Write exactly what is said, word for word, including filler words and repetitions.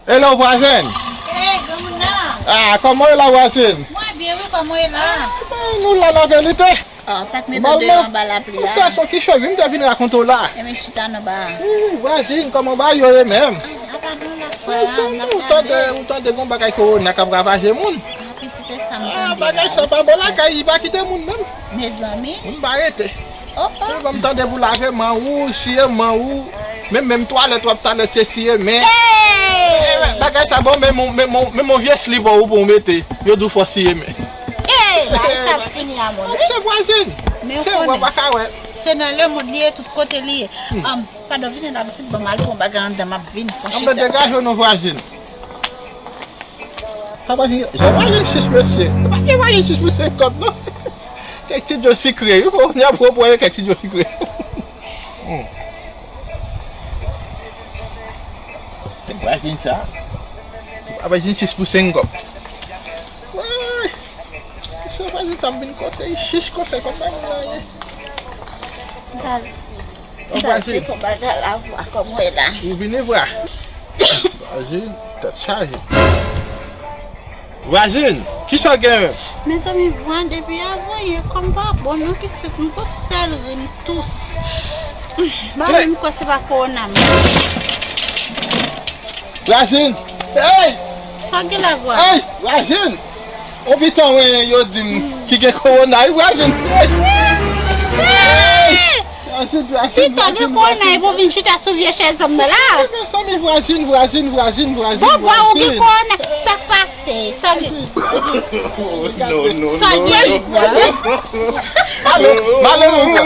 Hello, vwazen! Hey, granmoun nan! Ah, kòman w ye la, vwazen? Mwen byen, wi, kòman w ye la? Ah, ben, nou la nan verite. Oh, sa k mete w deyò anba lapli a? Sa se yon ti cheri m te vin rakonte w la. Ebyen, chita nan ba a. Wi, vwazen, kòman bagay yo ye menm? Ah, apa gen lafwa a, n ap gade. Ou tande, ou tande gon bagay kowona k ap ravaje moun? Ah, pitit, e sa m tande la. Ah, bagay sa pa bon lakay, li pa kite moun menm. Mezanmi. Moun pa rete. Oh, oh. Ou ban m tande pou lave men w, siye men w. Menm, menm twalèt w ap twalèt, se siye men. Hey! Bagay sa bon, menm, menm, menm yon vye slip ou pou w mete, yo di w fò siye men. Hey, bagay sa ap fini a, mon. Se vwazen. Men se ou konnen. Ou pa ka wè. Se nan lemonn li ye, tout kote li ye. Hmm. An, padon, vini la, pitit, ban m al pran bagay anndan, m ap vini, fò chita. An, degaje w non, vwazen. Sa pa gen, sa pa gen sis, mesye. Pa gen, pa gen sis pou senk kòb, non. Kèk ti dlo sikre, wi, bon, y ap repran kèk ti dlo sikre. Hmm. E vwazen sa. Pa gen sis pou senk kòb. Woy. Sa vwazen sa m vin kote, sis konsa, kòb pa gen anyen. Gade. Ou vwazen. Gade kòman bagay la vwa, kòman w ye la? Ou vini vwa. Vwazen, tèt chaje. Vwazen, kisa w gen menm? Mezanmi, vwa depi avan yè kò m pa bon non pitit, m gon sèl ri, m tous. M pa menm kwè se pa kowona m. Vwazen! Hey! Sa w gen la vwa? Hey! Vwazen! Yon pitit mwen yo di m ki gen kowona, wi, vwazen. Hey! Hey! Vwazen, vwazen, vwazen. Pitit gen kowona, epi w vin chita sou vye chèz an m nan la. Mezanmi, vwazen, vwazen, vwazen, vwazen. Bon, vwa ou gen kowona, sa k pase? Sa w gen? Non, non, non. Sa w gen? Alo, alo, alo.